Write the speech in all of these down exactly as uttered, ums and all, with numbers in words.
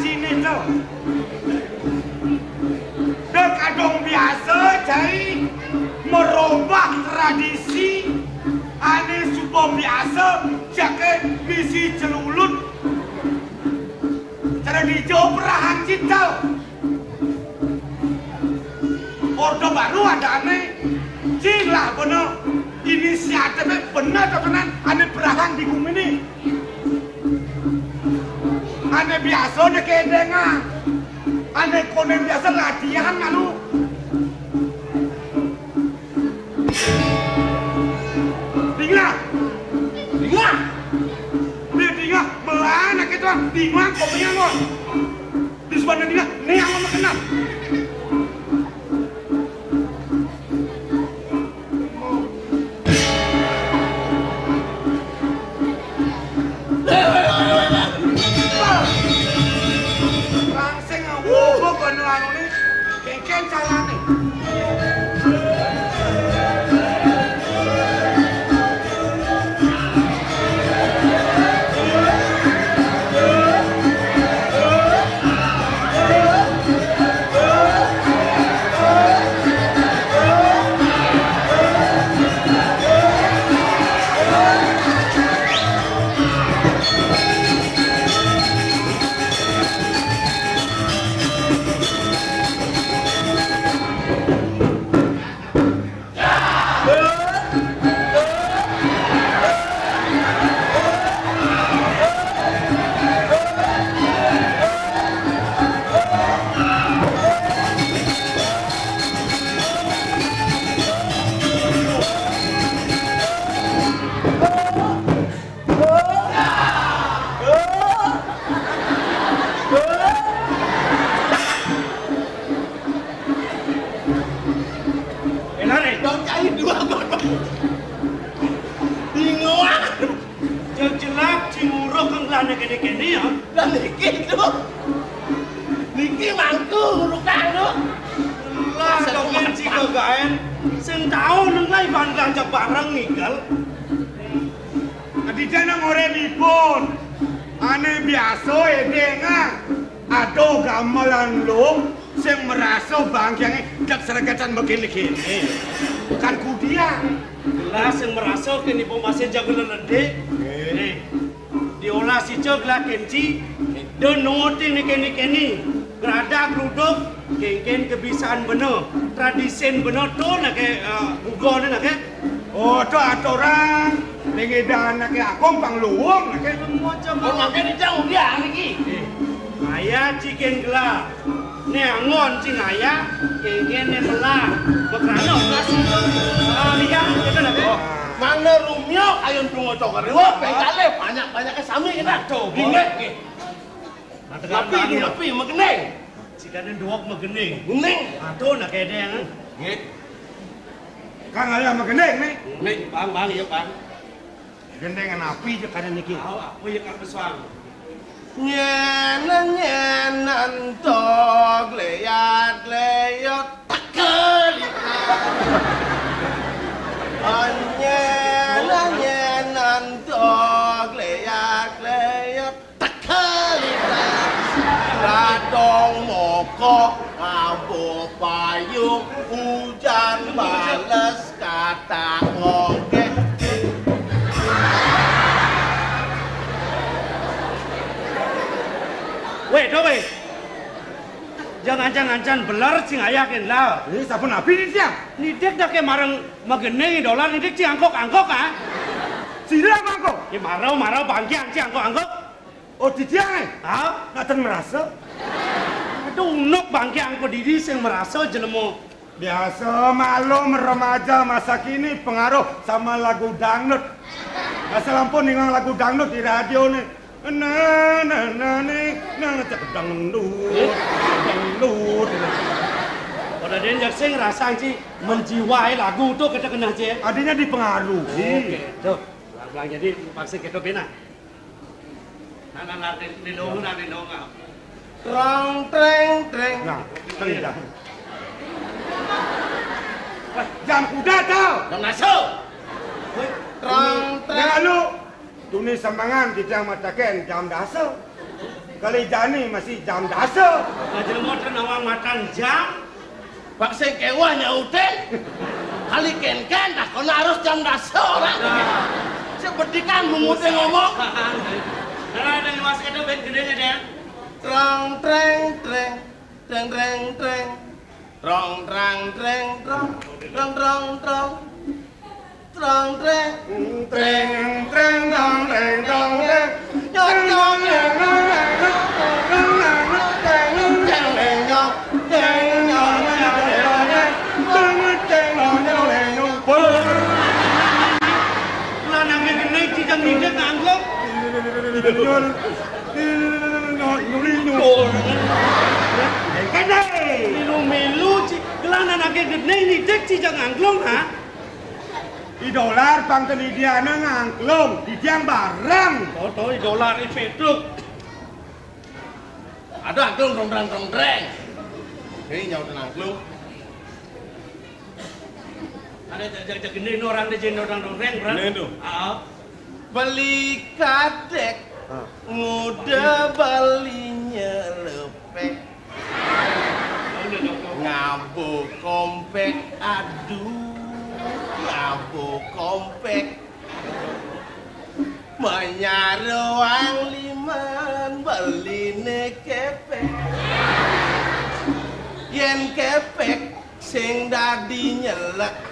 Sini to. Dek kadung biasa jai merubah tradisi ane suba biasa jake misi celulut. Cara dijo perahan cita. Orde Baru adane. Cing lah bener. Inisiatifne bener to tenan ane perahan di gumine. Ane biasa ne kedengan. Ane konen biasa latihan lalu. Dinglah. Dinglah. Dia dinglah. Belah anak itu. Dinglah kopinya lo. Di sebelah dinglah. Nih yang mau kenal. Langsing ngomong kono anune, kengken carane. Enare. Dong cai dua, Bang. Bingung. Jejelak cing uruh kang lane kene-kene ya. Lah niki to. Niki mangku urukang to. Lah dogen cing kegaen. Sing tau neng lai ban raja bareng ngikel. Adijana ngoremipun. Ane biasa edengan. Aduh gamelan lung sing merasa bangkiange dak sregatan begini-gini. Kan kudian. Jelas sing merasa kene pemasin jago lelede. Nih, diolah sica gelah kenci, dan nurutin niki-niki ni. Geradak geruduk, kengken kebiasaan bener, tradisin bener to nake, eh, bugo ni nake. Oh, to aturan, ning edan nake agung pang luwung nake. Semua coba. Oh, nake ni jauh dia niki. Eh, ayah cikin gelah. Ne angon cing ayah, kengken ne melah. Bekerana operasi. Ah, ni kan, kita nake. Oh, mana rumio ayun tunggu cokor. Wah, pengkale banyak-banyak sami kita. Tuh, ingat, nggih. Napi, napi, megening. Sikane duwok megening. Gening. Aduh, nak kedeng. Nggih. Kang ayah megening, nih. Nih, Bang, Bang, iya, Bang. Gendeng napi je kane niki? Aw, apa ya, Kang Beswang? Nyen, nyen, antog, leyat, leyot, tekel. Nyen, nyen, antog, leyat, leyot. Tekelitas, datong moko, ngabo payung, ujan bales, kata ngongke. Weh, do weh. Jangan-jangan beler sing ayakin lah. Ini sampun napi ni tiang? Nidik dah ke mareng magene dolar nidik cing angkok-angkok ah. Sira angkok. Ya marau-marau bangkiang cing angkok-angkok. Oh, titiang, eh? Hah? Nak ten merasa? Aduh, unuk bangke angko didi sing merasa jelema. Biasa maklum remaja masa kini pengaruh sama lagu dangdut. Asal ampun ningang lagu dangdut di radio nih. Nah, nah, nah, nih, nah, ngecek dangdut, dangdut. Pada dia jak sing rasang ci menjiwai lagu tu kita kena ci. Artinya dipengaruhi. Oke, tuh. Ulang-ulang jadi paksa kita bina. Nah, nah, nah, di, di dong, nah, di dong, ah. Trong treng treng. Nah, tadi dah. Wah, jam kuda tau. Jam naso. Woi, trong treng. Ya lu. Tuni sambangan kita mataken jam dasa. Kali jani masih jam dasa. Lah jelema teu nawang matan jam. Pak sing kéweh nyautin. Kali kénkén takonna harus jam dasa orang. Nah. Sebedikan mungutnya ngomong. Nah, ada yang masuk itu band gedenya, Den. Trong, treng, treng. Treng, treng, treng. Trong, trong, treng, trong. Trong, trong, trong. Trong, treng. Treng, treng, trong, treng, trong, treng. Nyong, nyong, nyong, nyong. Lah, nang gedé ci jang nidek nganggo. Milu-milu, ci. Gelah anak gedé nidek ci jang angklung, ha? I Dolar pang teu didiana ngangklung, didiang bareng. Toto I Dolar, I Pétruk. Ada angklung dongdrang dongdreng. Ini nyaut angklung. Ada jajak gedé orang deh, jin orang dongdreng, bro. Ini tuh. Ah. Beli kadék, ah, nguda beli nyelepék. Ngabo kompék, aduh, ngabo kompék. Menyaruang liman beliné kepék. Yén kepék, sing dadi nyelek.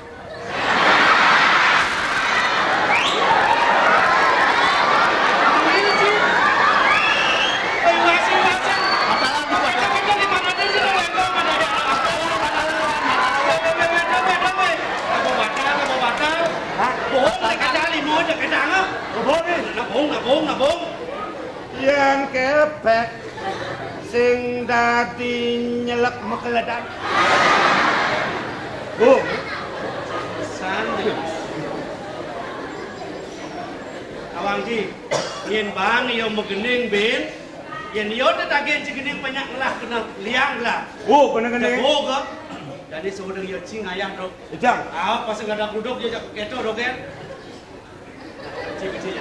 Hah? Bohong, mereka cari, mau cek kita, nggak? Bohong, nih. Nabung, nabung, nabung. Yén kepék sing dadi nyelek mekeledan. Bu. Sandi. Awang Ji, yén bang yo megening bin, yén yo teh daging cigening banyak ngelah kena liang lah. Bu, bener gening. Jago ke? Jadi seudeng yo cing ayah dok. Ijang. Ah, pas nggak ada kuduk dia jak keto dok ya. Cing, cing.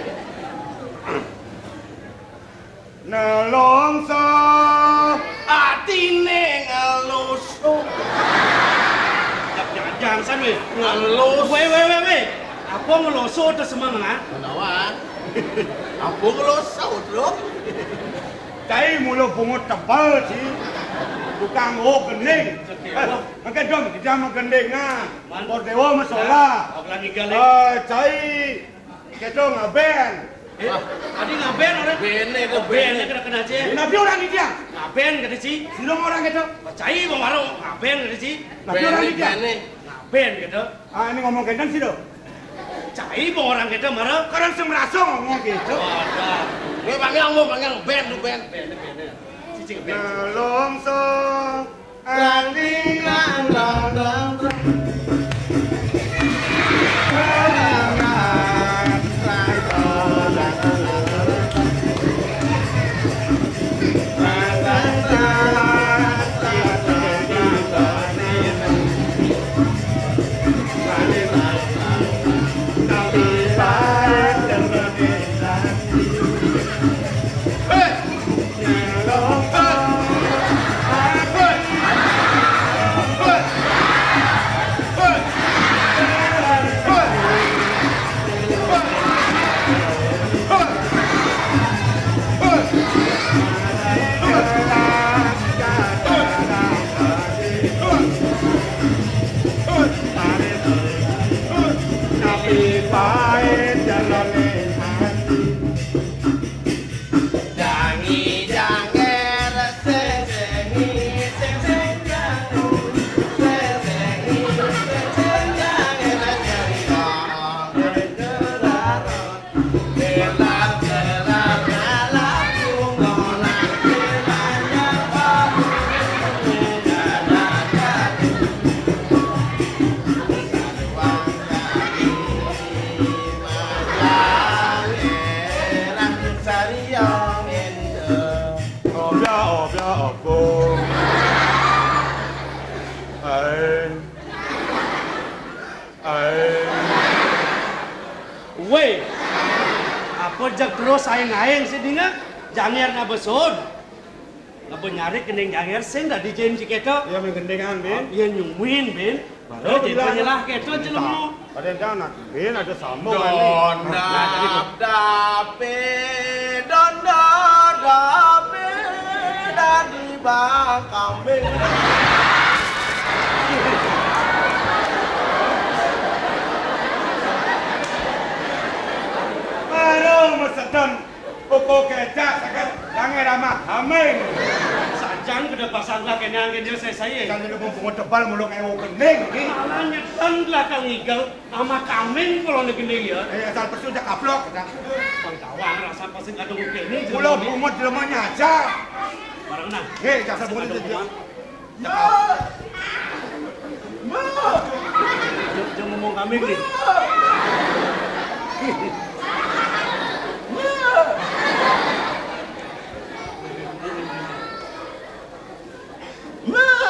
Nelongso. Atiné ngeloso. Jangan, jangan san wé. Ngeloso. Wé, wé, wé, wé. Apa ngeloso teu semangat? Menawan. Apa ngeloso, Bro? Cai mulu bungut tebal sih. Tukang oh gending. Oke, eh, wah. Maké dong, kita mah gending nah. Man. Bordéwa mah solah. Nah, oke lagi gali. Eh, cai. Kéto ngaben. Eh, tadi ngaben orang. Bené, oh, bené kena kena aja. Nabi orang di dia. Ngaben kata ci. Sira orang kéto. Cai bang warung ngaben kata ci. Nabi orang di dia. Bené. Ngaben kata. Ah, ini ngomong kénten sih, Dok. Cai bang orang kéto mara. Kadang sing merasa ngomong kéto. Wadah. Ini panggil ngomong panggil ben lu ben. Ben, ben. Cicing ben. Nelongso. Obya, obya, obong. Aing. Aing. Wéh. Apa jak terus aing-aing sih dinga? Jangérna besud. Apa nyari kending janger sing dadi jin ci kéto? Ya, mén kendingan, Bin. Ya, nyumuin, Bin. Baru ya, jin bilang. Penyelah kéto jelema. Pada dah nak, Bin, ada sambung kan ni. Dondap dape, dondap dape, dadi bang kambing. Baru mesedon. Uku kecak saged janger amah kaming. Sajan kedé pasang lah kéné anggén dia saya-saya. Kan ini mumpung tebal mulung ewu gending iki. Malah nyetan lah kang ngigel amah kaming kula né gending ya. Eh, asal pesu jak kaplok kita. Pang tawang rasa pasti kadung kéné. Kula bungut jelemanya aja. Bareng nah. Nggih, jak sabungut itu. Jangan ngomong kami nih.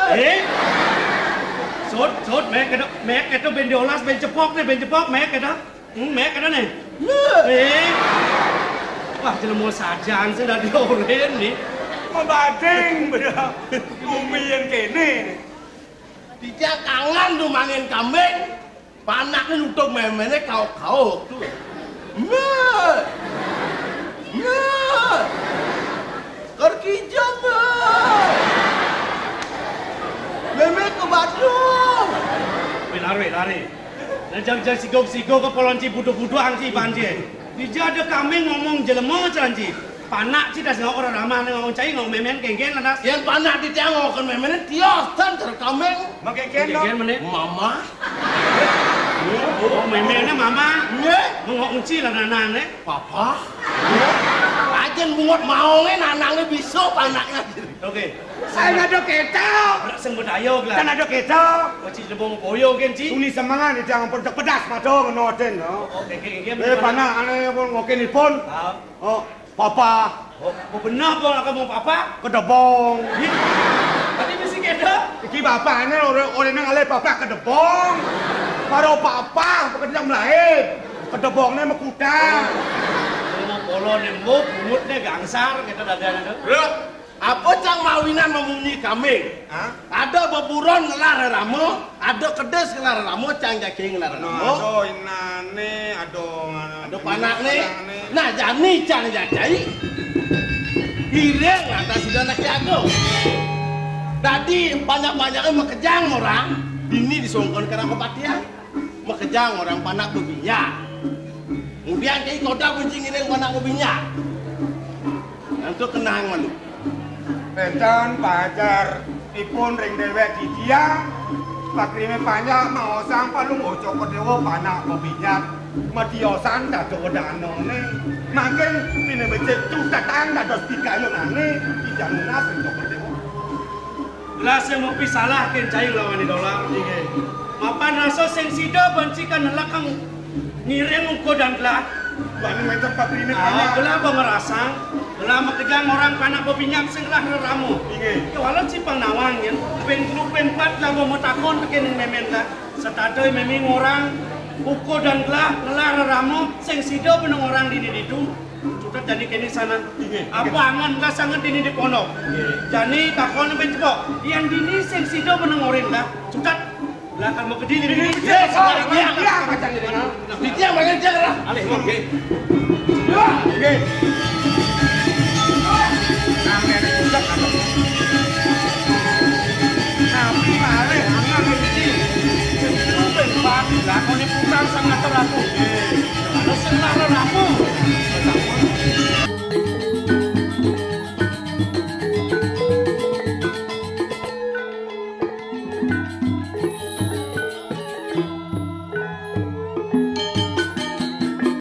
Eh? Sut, sut, mek kéto, mek kéto bén diolas, bén cepok nih, bén cepok, mek kéto. Hmm, mek kéto né. Eh. Wah, jelema sajan sing dadi orén né. Mabading bener. Bumi yang kéné. Dija kangen dumaning kambing. Panakné nutup méméné kaok-kaok tuh. Mek. Mek. Kerkija, Mek. Mémé ke Bandung. Wé, lari, lari. Nah, jang, jang sigog-sigog ke polon ci budu-budu ang ci panci. Dija ada kambing ngomong jelema ci. Panak ci das ngau orang ramah ngau cai ngau mémén kéngkén lah das. Yén panak di tiang ngau kén mémén tiosan cara kambing. Mengkéngkén. Kéngkén méné. Mama. Oh, méméné mama. Nggih. Mengok enci lah nanané. Papa. Ajén bungut maongé nanané bisa panaknya. Oke. Saya ada kéto. Nak sing bedaya gelah. Kan ada kéto. Wajib lebong boyo kan ci. Tuni semangat itu yang pun pedas mata ngenotin no. Oke, oke, oke. Eh, panak ané pun ngokin pun. Ah. Oh, papa. Oh, oh, bener pun akan mau papa. Kedebong. Ih, tadi mesti kéto. Iki bapakné orang orang nang alih papa kedebong. Karo papa pekerja melayu. Kedebongné mekutang. Mau polo né, mau bungut né gangsar kéto dadané to. Loh, apa cang mawinan memunyi kambing? Hah? Ada beburon ngelar ramo, ada kedis ngelar ramo, cang jaging ngelar ramo. Aduh, inané, aduh, aduh, panakné. Nah, jani cang jajai. Hiring lantas sudah anak jago. Tadi banyak-banyaknya makejang orang, bini disongkon kerang kepatihan. Makejang orang panak bebinyak. Kemudian cai koda kunci ngiring panak bebinyak. Nantu kenang malu. Petan pajar ipun ring déwék titiang. Pakriné panjak maosang palung ocok déwa panak bebinyak. Matiosan dado wedanoné. Mangkin piné becik tutatang dados pikayunané. Titiang nunas ring Cokor Déwa. Gelah sing mupi salah kén cai nglawan Dolar. Inggih. Mapan rasa sing sida banci kan nelekang ngiring uga dan gelah. Bani menten patriné ah, panjak. Gelah apa ngerasang? Gelah makejang orang panak bebinyak sing gelah reramo. Inggih. Ya walau cipang nawang yén, ping telu ping pat lah mau matakon tekén mémén lah. Setata mémé ngorang uga dan gelah ngelah reramo sing sida beneng orang dini ditu. Cutet jani kéné sanan. Inggih. Apa angan ka sanget dini di pondok? Inggih. Jani takon ben cepok. Yén dini sing sida meneng orin dah. Cutet. Lah kan mau kediri dini. Inggih, inggih, inggih, inggih. Di dia mana dia lah. Alih, inggih. Inggih. Tapi malih angan iki. Itu ben pati lah, kone putar sangat teratur. Terus lah rampung.